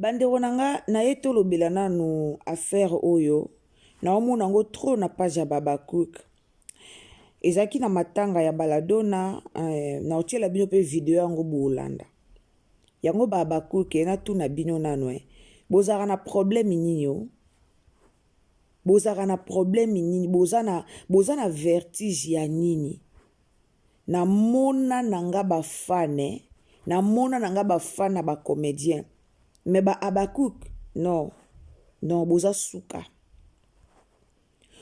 Bandeko na nga naye tolobela nanu affaire oyo naomona yango trop na page ya b'Habacuc ezalaki na matanga ya baladona eh, naotiela bino mpe video yango bolanda yango ba Habacuc natuna bino nanu eh, bozalaka na problème nini o bozalaka na problème nini boza na, boza na vertige ya nini Namona na nga ba fan eh, namona na nga ba fan na ba comediens mais ba Habacuc non non boza suka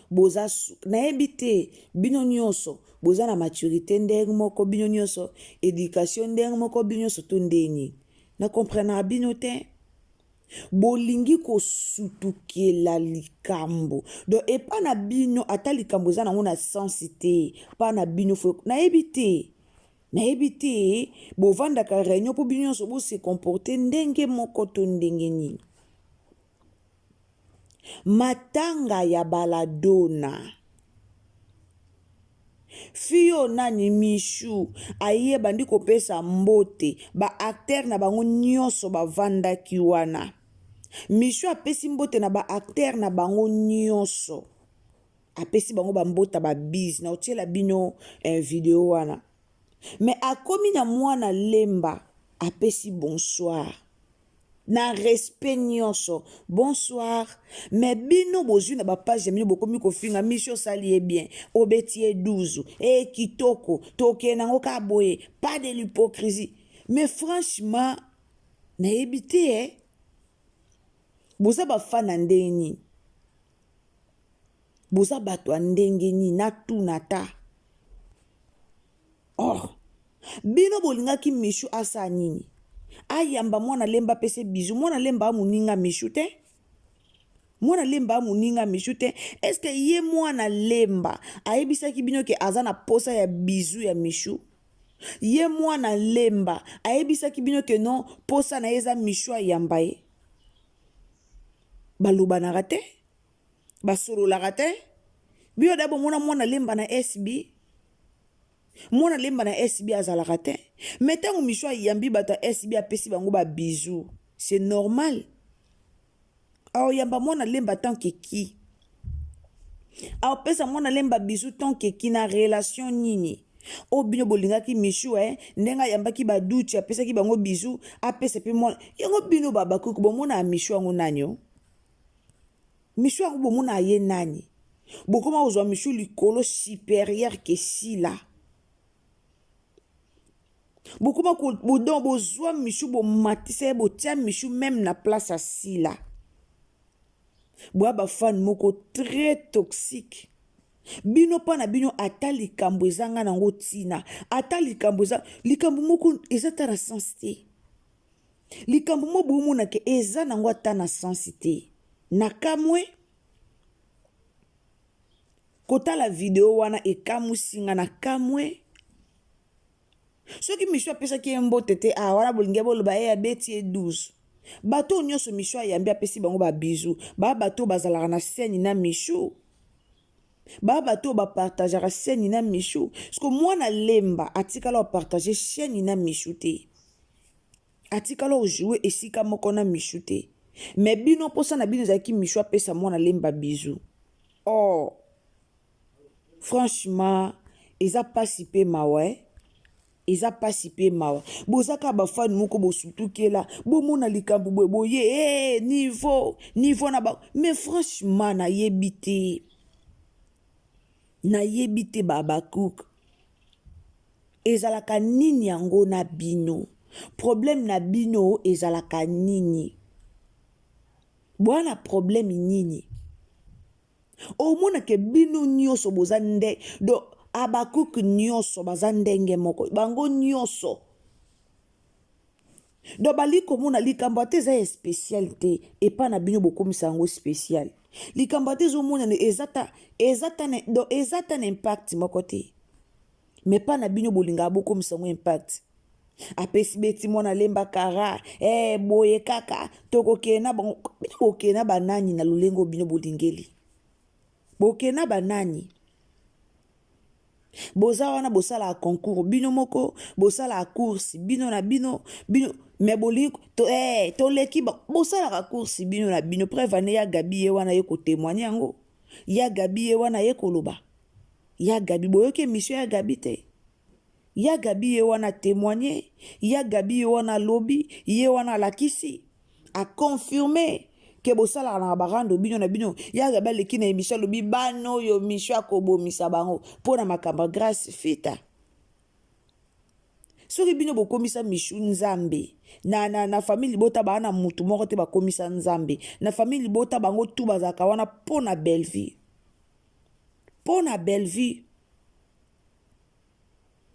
boza suka nayebi te bino nionso boza na maturite ndenge moko bino nionso education ndenge moko bino nionso to ndenge nini na comprenaka bino te. Bolingi kosutukela likambo donc epa na bino ata likambo eza nango na sens te pa na bino fo nayebi te nayebi te bovandaka réunion mpo bino nyonso bose comporte ndenge moko to ndenge nini matanga ya baladona Fille oyo nani Michou aye bandi kopesa mbote ba acteurs na bango nionso bavandaki wana Michou apesi mbote na ba acteurs na bango nionso apesi bango ba mbota ba bise na otiela bino eh, video wana mais akomi na mwana lemba apesi bonsoir na respect nyonso bonsoir mais bino bozwi na bapage ya bino bokomi kofinga miso osali ye bien obeti ye 12 e kitoko tokende nango kaka boye pas de l'hypocrisie mais franchement nayebi te eh? Boza ba fan ya ndenge nini boza bato ya ndenge nini natuna ata Oh bino bolingaki Michou asala nini? Ayamba mwana lemba apese bisou mwana lemba a moninga Michou te? Mwana lemba a moninga Michou te? Est ce que ye mwana lemba ayebisaki bino ke aza na posa ya bisou ya Michou? Ye mwana lemba ayebisaki bino ke non posa na ye eza Michou ayamba ye? Balobanaka te? Basololaka te? Bino da bomona mwana lemba na SB? Mwana lemba na SB azalaka te mais tango Michou ayambi bato ya SB apesi bango ba bisous c'est normal aoyamba mwana lemba tant que qui aopesa mwana lemba bisous tant que qui na relation nini oyo bino bolingaki Michou eh ndenge ayambaki ba duchi apesaki bango bisous apesa pe mwana yango bino ba bakuku bomona Michou yango nani o Michou yango bomona ye nani? Bokoma kozwa Michou likolo superieur que Sila. Bokoma ko donc bozwa Michou bomatisa ye botia Michou meme na place ya Sila. Boya ba fan moko très toxique. Bino pa na bino ata likambo ezanga nango tina, ata likambo eza likambo moko eza ta na sens te. Likambo moko bomona ke eza nango ata na sens te. Nakamwe kotala video wana ekamwisi nga nakamwe soki Michou apesaki ye mbote te ah wana bolingi boloba ye abeti ye 12 bato oyo nyonso Michou ayambi apesi bango ba bisous ba bato oyo bazalaka na scène na Michou ba bato oyo bapartageaka scène na Michou siko mwana lemba atikala opartage chaîne na Michou te Atikala ko jouer esika moko na Michou te. Mais bino posa na bino ezalaki Michou apesa mwana lemba bisous. Oh! Franchement eza pasi pe mawa eh. Eza pasi pe mawa. Boza kaka ba fan moko bosutukela, bomona likambo boye boye eh niveau, niveau na ba mais franchement nayebi te. Nayebi te ba Habacuc. Ezalaka nini yango na bino? Problème na bino ezalaka nini? Boa na problème nini? Omona ke bino nyoso boza nde do Habacuc nyoso baza ndenge moko bango nyoso donc bali komona likambo ata eza ya spécial te epa na bino bokomisa yango spécial likambo ata ezomonana eza ta eza ta donc eza ta na impact moko te mais pa na bino bolingaka bokomisa yango impact apesi beti mwana lemba kara eh, boye kaka tokokende na bango bino bokende na banani na lolenge oyo bino bolingeli bokende na banani boza wana bosalaka concours bino moko bosalaka course bino na bino bino. Me bolingi to, eh, toleki bosalaka course bino na bino. Preuve ane ya Gabi ye wana ye kotemoigne yango. Ya Gabi ye wana ye koloba. Ya Gabi boyoki emission ya Gabi te. Ya Gabi ye wana témoigner, ya Gabi ye wana alobi, ye wana alakisi, a confirmer ke bosalaka na barando bino na bino. Ya Gabi aleki na emission alobi bana oyo mission akobomisa bango mpo na makambo ya Grace Fita. Soki bino bokomisa Michou nzambe na, na, na famille libota baa na mutu moko te bakomisa nzambe na famille libota bango tu bazalaka wana mpo na Bellevue, mpo na Bellevue.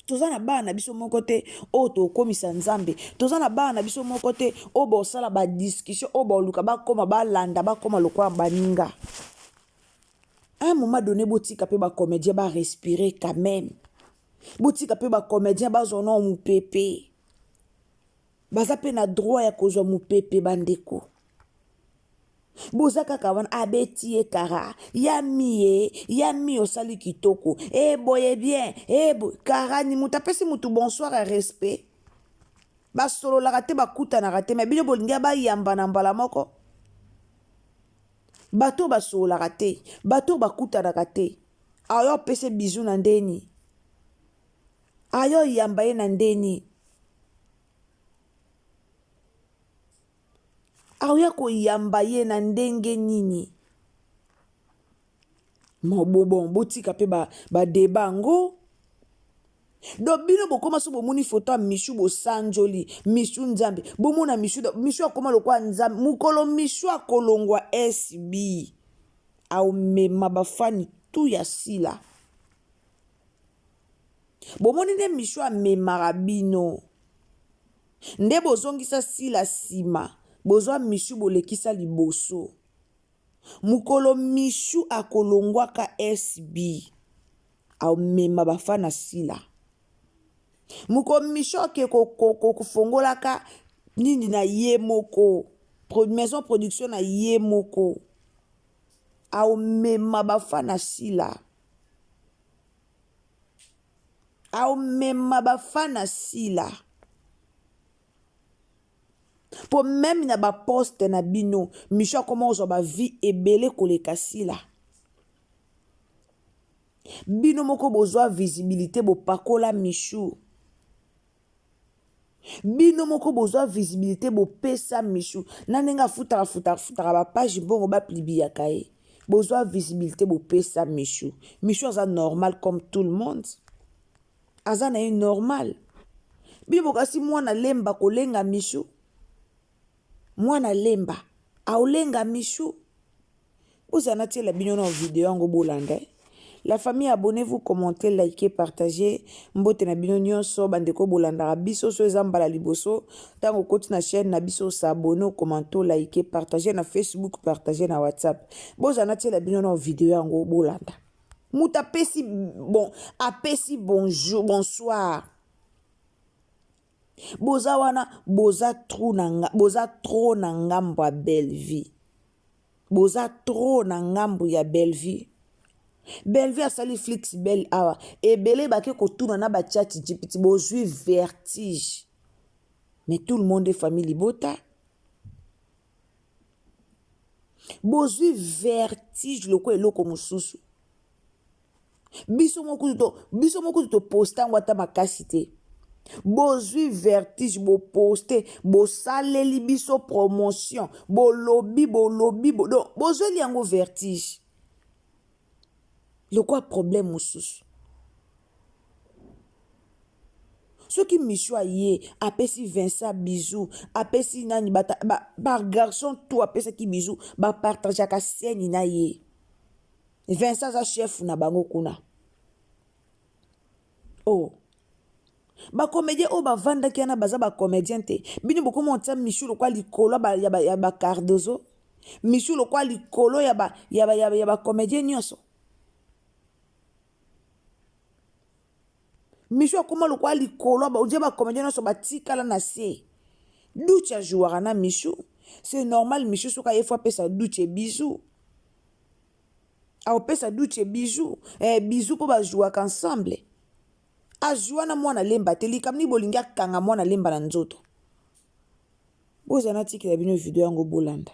Toza na bana na biso moko te oyo tokomisa nzambe, toza na bana na biso moko te oyo bosala badiscussion oyo baoluka bakoma balanda bakoma lokola baninga. À un moment donné botika mpe bacomédien barespire quand même, botika mpe bacomédien bazwa nao mopepe, baza mpe na droit ya kozwa mopepe bandeko. Boza kaka wana abeti ye kara ya miye ya mi osali kitoko e boye bien e boye kara ni moto apesi motu bonsoir ya respect, basololaka te bakutanaka te, me bino bolingi bayamba na mbala moko. Bato oyo basololaka te, bato oyo bakutanaka te, ayo apesi bizu na ndeni, ayo yamba ye na ndeni, aoya koyamba ye na ndenge nini? Bon, botika mpe badeba ba yango. Donc bino bokoma so bomoni foto ya Michou bosanjoli Michou nzambe, bomona Michou, Michou akoma lokola nzambe. Mokolo Michou akolongwa SB aomema bafani tu ya Sila. Bomoni nde Michou amemaka bino nde bozongisa Sila nsima, bozwa Michou bolekisa liboso. Mokolo Michou akolongwaka SB amema bafana Sila. Mokolo Michou ake kofongolaka nini na ye moko, maison production na ye moko, aomema bafana Sila, aomema bafana Sila. Po meme na ba poste na bino Michou akoma kozwa ba vie ebele koleka Sila. Bino moko bozwa visibilité bopakola Michou. Bino moko bozwa visibilité bopesa Michou. Na ndenge afutaka futaka futaka ba page mbongo ba plibiyaka ye. Bozwa visibilité bopesa Michou. Michou aza normal comme tout le monde. Aza na ye normal. Bino bokasi mwana lemba kolenga Michou. Mwana lemba aolenga Michou. Bozala natiela bino na video yango bolanda. La famille, abonnez-vous, commentez, likez, partagez. Mbote na bino nyonso bandeko bolandaka biso so eza mbala liboso ntango okoti na chaîne na biso s'abonner, commenter, liker, partager na Facebook, partager na WhatsApp. Bozala natiela bino na video yango bolanda. Moto apesi bon, apesi bonjour, bonsoir. Boza wana boza trop na nga, boza trop na ngambo ya Bellevue. Boza trop na ngambo ya Bellevue. Bellevue asali Flix Belle awa ebele bake kotuna na ba chat GPT bozwi vertige. Mais tout le monde est famille libota. Bozwi vertige lokola eloko mosusu. Biso moko to biso moko to poste yango ata makasi te. Bozwi vertige boposte, bosaleli biso promotion, bolobi bolobi bo, donc bozweli yango vertige lokola problème mosusu. Soki Michou aye apesi Vincent bisou, apesi nani bata, ba, ba garçon tout apesaki bisou, ba partageaka scène na ye. Vincent aza chef na bango kuna. Oh. Ba comédien oyo bavandaki wana baza ba comédien te. Bino bokoma otia Michou lokola likolo ya ba, ya ba Cardozo. Michou lokola likolo ya ba, ya ba, ya ba, ya ba comédien nyonso. Michou akoma lokola likolo odia ba comédien nyonso batikala na se. Duche ajouaka na Michou. C'est normal Michou soki aye fo apesa Duche bisou. Aopesa Duche bisou, eh, bisou mpo bajouaka ensemble. Ajoua na mwana lemba te, likambo nini bolingi akanga mwana lemba na nzoto. Boza natikela bino video yango bolanda.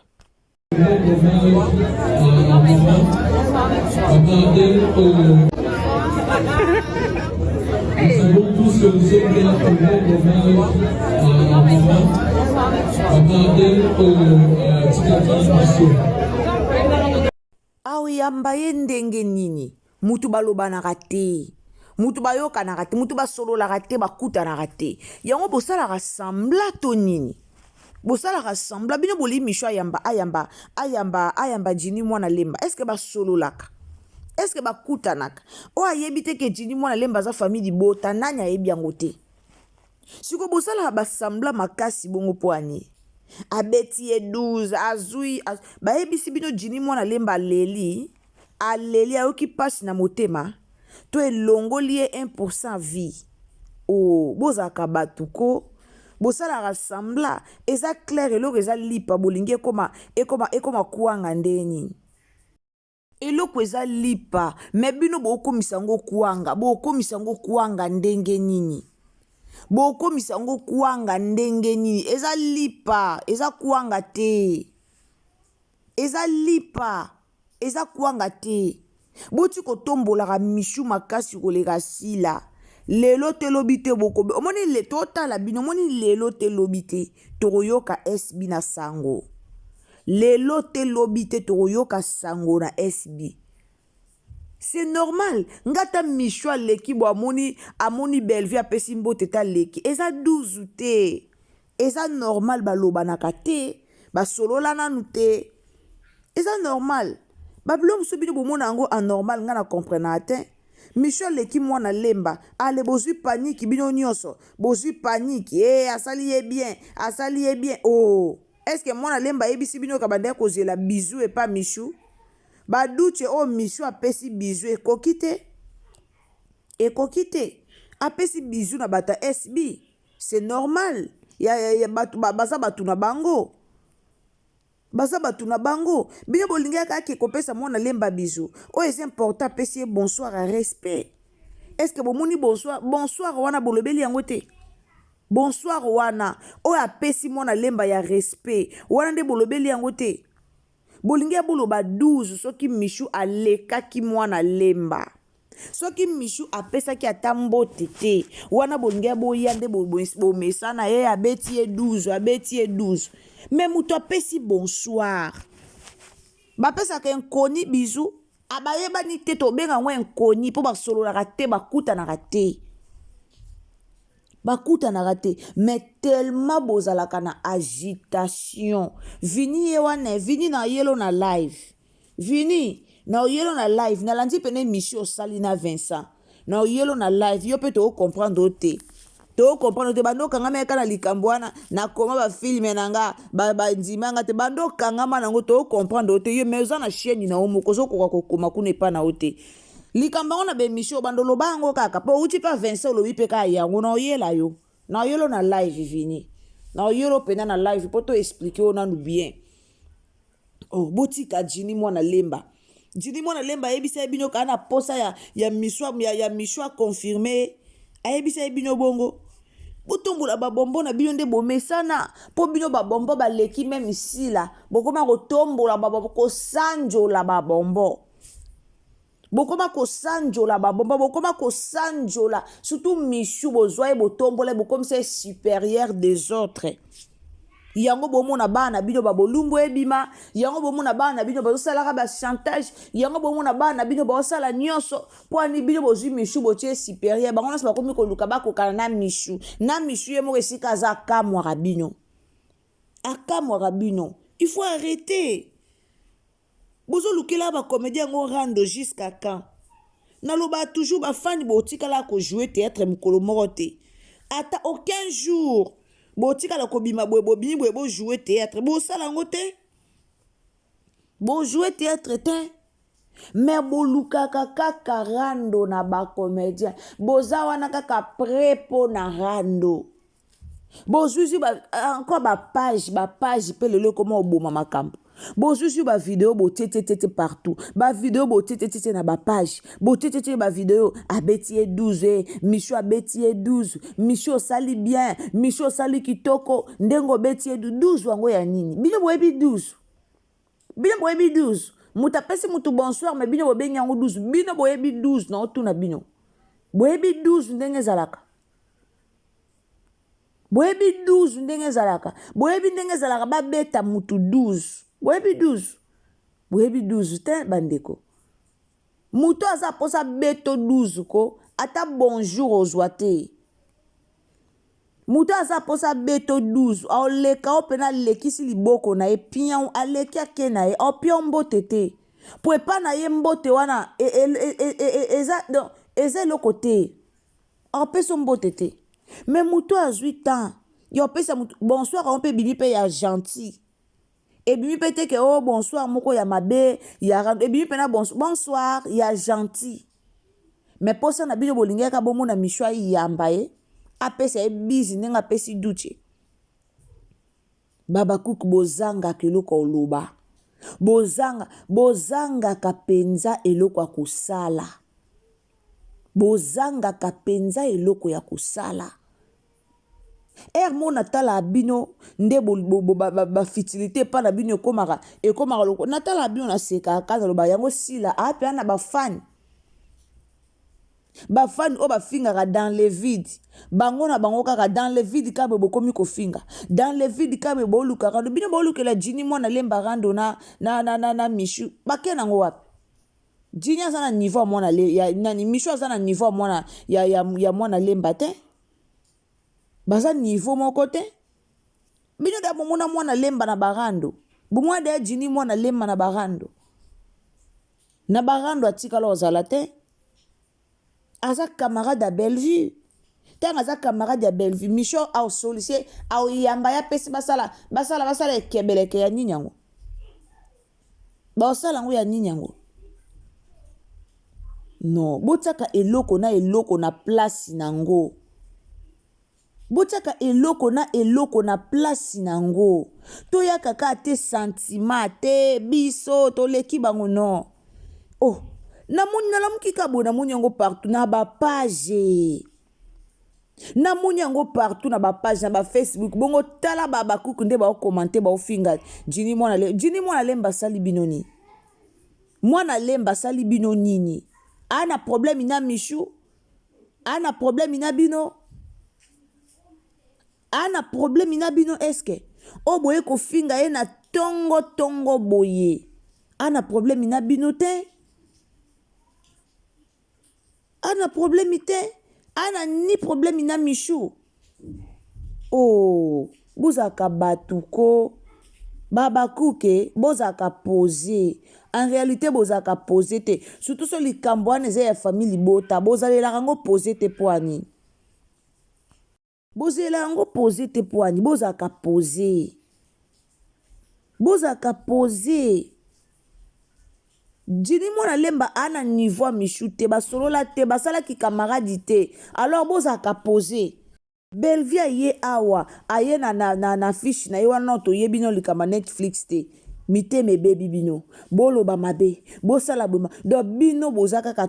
Aoyamba ye ndenge nini? Mutu balobanaka te, mutu bayokanaka te, mutu basololaka te, bakutanaka te. Yango bosalaka semblant to nini? Bosalaka semblant bino bolingi Michou ayamba ayamba ayamba ayamba Djiny mwana lemba est ce que basololaka? Est ce que bakutanaka? Oyo ayebi te ke Djiny mwana lemba aza famille libota nani ayebi yango te? Sikoyo bosalaka ba semblant makasi bongo po ani? Abeti ye 12 azui az... bayebisi bino Djiny mwana lemba aleli aleli ayoki pasi na motema to elongoli ye 1% vie oh bozalaka batu ko bosalaka semblant eza clair eloko eza lipa bolingi ekoma ekoma ekoma kwanga nde nini? Eloko eza lipa mais bino bokomisa yango kwanga bokomisa yango kwanga ndenge nini bokomisa yango kwanga ndenge nini eza lipa eza kwanga te eza lipa eza kwanga te boti kotombolaka michou makasi koleka sila lelo te lobi te bokobe omoni le totala bino omoni lelo te lobi te tokoyoka SB na sango Lelo te lobi te tokoyoka sango na SB. C'est normal. Nga ata Michou aleki bo amoni amoni Bellevue apesi mbote ta leki. Eza 12 te. Eza normal balobanaka te. Basolola nanu te. Eza normal. Ba biloko mosusu bino bomona yango anormal nga na comprenaka te. Michou aleki mwana lemba. Ale bozui panique bino nyonso. Bozui panique. Eh asali ye bien. Asali ye bien. Oh. Est ce que mwana lemba ayebisi bino ke abandaki kozela bisous epa Michou? Ba doutshe oyo Michou apesi bisous ekoki te? Ekoki te? Apesi bisous na bato ya SB c'est normal ya, ya, ya bato ba, baza bato na bango baza bato na bango bino bolingaka ake kopesa mwana lemba bisous oyo eza important apesi ye bonsoir ya respect est ce que bomoni bonsoir bonsoir wana bolobeli yango te Bonsoir wana oyo apesi mwana lemba ya respect wana nde bolobeli yango te? Bolingi ya boloba 12 soki Michou alekaki mwana lemba soki Michou apesaki ata mbote te wana bolingi ya boya nde bomesana ye abeti ye 12 abeti ye 12 mais moto apesi bonsoir bapesaka inconnu bisou abayebani te tobenga yango inconnu mpo basololaka te bakutanaka te bakutanaka te mais tellement bozalaka na agitation vini ye wana vini na yelo na live vini na oyelo na live nalandi pene émission osali na Vincent na oyelo na live yo mpe toko comprendre yo te toko comprendre te bando okangama yaka na likambo wana nakoma bafilme na nga bandima nga te bando okangama nango toko comprendre yo te yo mais oza na chaîne na yo moko ozokoka kokoma kuna epa na yo te Likambo yango na ba emission obanda oloba yango kaka po owuti pa Vincent olobi pe kaka yango na oyela yo na oyelo na live vini na oyelo pena na live po to explique yo nanu bien oh botika Djini mwana lemba Djini mwana lemba ayebisa ye bino kaka na posa ya ya miswa ya, ya miswa confirme ayebisa ye bino bongo botombola babombo na bino nde bomesana mpo bino babombo baleki meme sila bokoma kotombola babombo kosanjola babombo bokoma kosanjola babomba bokoma kosanjola surtout michou bozwa ye botombola ye bokomisa ye supérieur des autres yango bomona bana na bino babolumbu ebima yango bomona bana na bino bazosalaka bachantage yango bomona bana na bino baosala nyonso mpo ani bino bozwi michou botie supérieur bango nyonso bakomi koluka bakokana na michou na michou ye moko esika aza akamwaka bino akamwaka bino il faut arrêter Bozo lukela ba comedien yango rando jusqu'à quand? Nalobaka toujours ba fans botikala ko jouer theatre mokolo moko te. Ata aucun jour botikala kobima boye bobimi boye bo jouer theatre bosala yango te. Bo jouer theatre te. Mais bolukaka kaka rando na ba comedien. Boza wana kaka près mpo na rando. Bozwi zwi ba encore ba page ba page mpe lelo ekoma oboma makambo. Bozwi ba video botietietietie partout, ba video botietietietie na ba page, botietietie ba video abeti ye 12 e Michou abeti ye 12, Michou osali bien, Michou osali kitoko ndenge obeti ye 12 yango ya nini? Bino boyebi 12? Bino boyebi 12? Moto apesi moto bonsoir me bino bobengi yango 12. Bino boyebi 12? Naotuna bino, boyebi 12 ndenge ezalaka? Boyebi 12 ndenge ezalaka? Boyebi ndenge ezalaka babeta mutu 12? Boyebi 12? Boyebi 12 te bandeko. Moto aza mposa beto 12 ko ata bonjour ozwa te. Moto aza mposa beto 12 aoleka o mpena alekisi liboko na ye pion aleki ake na ye aopia mbote te po epa na ye mbote wana e, e, e, eza eza eloko te. Apesa mbote te me moto azwi temps ya opesa moto bonsoir yango mpe ebimi mpe ya gentil, ebimi mpe te ke o oh, bonsoir moko ya mabe ya rando, ebimi mpe na bonsoir ya gentil. Me mposa na bino bolingaka bomona Michou ayamba ye apesa ye bizi ndenge apesi Duche. Babakuku bozangaka eloko ya koloba, bozanga bozangaka mpenza eloko ya kosala, bozangaka mpenza eloko ya kosala. Heure moko natalaka bino nde bafitilité epai na bino ekomaka ekomaka lokola natalaka bino nasekaka kaka naloba yango sila aapena na bafani Ba fan oyo bafingaka dans le vide bango na bango kaka dans le vide kaka boye bokomi kofinga dans le vide kaka boye boluka rando bino bolukela Djini mwana lemba rando na, na, na, na, na Michou bake nango wapi? Djini aza na niveau ya mwana ya nani? Michou aza na niveau ya mwana ya, ya, ya mwana lemba te, baza niveau moko te. Bino da bomona mwana lemba na barando, bomona deya Djini mwana lemba na barando. Na ba rando atikala ozala te. Aza camarade ya Bellevue. Ntango aza camarade ya Bellevue, Michou aosolise, aoyamba ya pesi basala basala basala ekebeleke ya nini yango? Baosala yango ya nini yango? Non, botiaka eloko na eloko na place nango. Botiaka eloko na eloko na place na ngo. Toyaka kaka te sentiment te biso toleki bango non. Oh, namoni nalamuki kaka boye namoni yango partout na ba page. Namoni yango partout na ba page na ba Facebook bongo tala ba bakuku nde bao commenter bao finga Djini mwana le Djini mwana lemba asali bino nini? Mwana lemba asali bino nini? Ana problème na Michou? Ana problème na bino? Ana problème na bino eske? Oyo boye kofinga ye na tongo tongo boye. Ana problème na bino te? Ana problème te? Ana ni problème na Michou? Oh, bozalaka bato ko. Babakuke, bozalaka pose. En réalité bozalaka pose te. Surtout so likambo wana eza ya famille libota, bozalelaka yango pose te mpo ani? Bozela yango pose te mpo ani? Bozalaka pose. Bozalaka pose. Djini mwana lemba a na niveau ya Michou te, basolola te, basalaki camarade te. Alors bozalaka pose. Bellevue aye awa aye na, na, na, na fiche na ye wana nano toyebi nano likambo ya Netflix te. Mitema ebebi bino. Boloba mabe, bosala boye. Donc bino boza kaka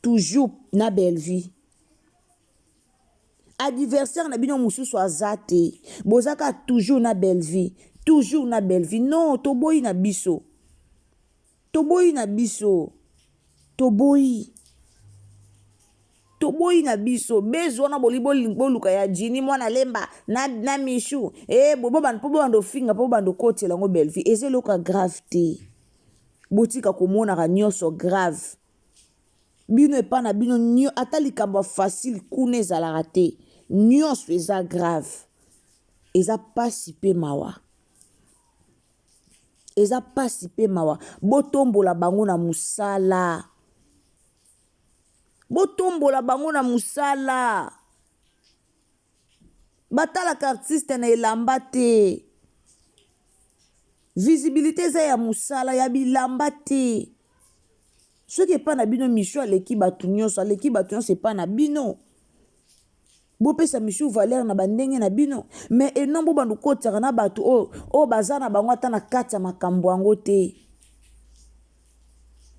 toujours na Bellevue. Adversaire na bino mosusu aza te. Boza kaka toujours na Bellevue. Toujours na Bellevue. Non, toboyi na biso. Toboyi na biso. Toboyi. Toboyi na biso. Bezi wana boli boluka ya Djini mwana lemba na, na Michou. Eh, bo bando po bando finga po bando kotela ngo Bellevue. Eza eloko ya grave te. Botika komonaka nyonso grave. Bino epa na bino nyo, ata likambo ya facile kuna ezalaka te. Nyonso eza grave. Eza pasi pe mawa. Eza pasi pe mawa. Botombola bango na musala. Botombola bango na musala. Batalaka artiste na elamba te. Visibilité eza ya musala ya bilamba te. Soki epa na bino Michou aleki bato nyonso, aleki bato nyonso epa na bino. Bopesa Michou valeur na bandenge na bino mais enon bobanda kokotisaka na bato oyo oyo baza na bango ata na kati ya makambo yango te.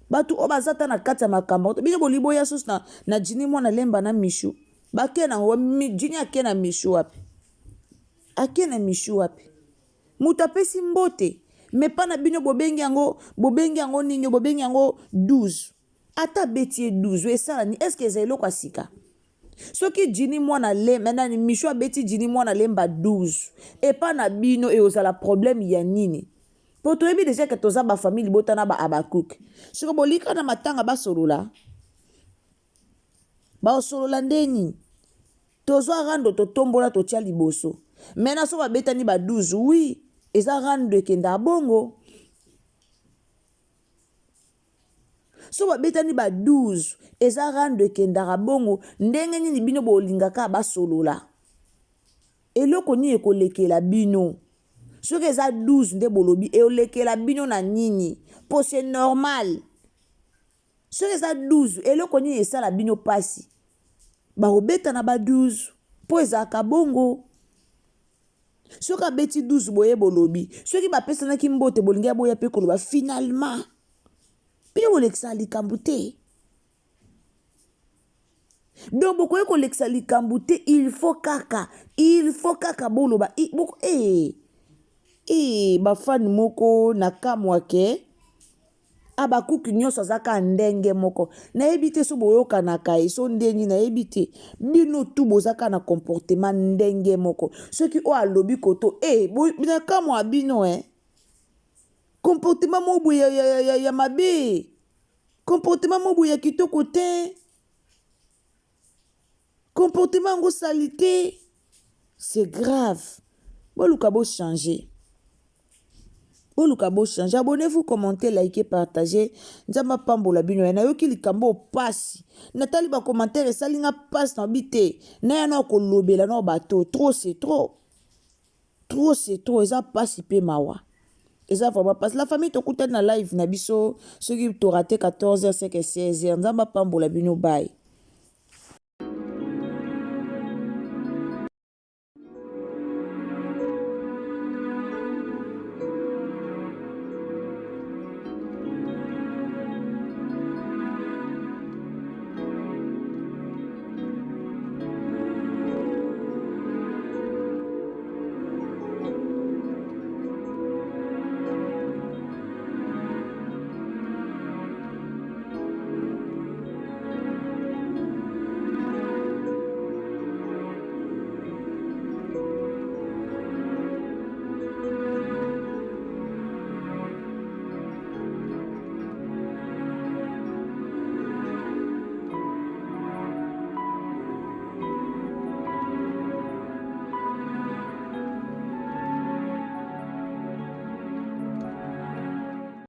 Bato oyo baza ata na kati ya makambo yango te. Bino bolingi boya susu na, na Djini mwana lemba na Michou. Bake na yango, Djini ake na Michou wapi? Ake na Michou wapi? Moto apesi mbote mais pa na bino bobengi yango bobengi yango nini bobengi yango 12 ata abeti ye 12 esala nini? Est-ce que eza eloko ya sika? Soki Djini mwana lemba nani Michou abeti Djini mwana lemba 12 epa na bino eozala problème ya nini? Po toyebi deja ke toza ba famille libota na ba Habacuc. Siko bolika na matanga basolola? Baosolola nde nini? Tozwa rando totombola totia liboso. Maintenant so babetani ba 12 oui eza rando ekenda bongo. So babetani ba 12 eza rando ekendaka bongo ndenge nini bino bolinga kaka basolola? Eloko nini ekolekela bino? Soki eza 12 nde bolobi eolekela bino na nini? Po c'est normal. Soki eza 12 eloko nini esala bino pasi? Bakobeta na ba 12 po ezalaka bongo. Soki abeti 12 boye bolobi, soki bapesanaki mbote bolingi boya pe koloba finalement. Bino bolekisaka likambo te. Donc bokoki kolekisa likambo te, il faut kaka, il faut kaka boloba. Boko, eh, eh, ba fan moko na kamwa ke Habacuc nyonso aza kaka ndenge moko. Nayebi te so boyokanaka ye so ndeni, nayebi te. Bino tu boza kaka na comportement ndenge moko. Soki oyo alobi koto, eh, na kamwa bino eh. Comportement moko boye ya, ya, ya, ya, ya mabe. Comportement moko boye ya kitoko te. Comportement yango salite. C'est grave. Boluka bo changer. Boluka bo changer. Abonnez-vous, commentez, likez, partagez. Nzambe apambola bino. Ya nayoki likambo pasi. Natali ba commentaire esali nga pasi na bite. Na ya na kolobela na bato. Trop c'est trop. Trop c'est trop. Eza pasi pe mawa. Eza vraiment pasi. La famille tokutani na live na biso soki to raté 14h c'est que 16h. Nzambe apambola bino bye.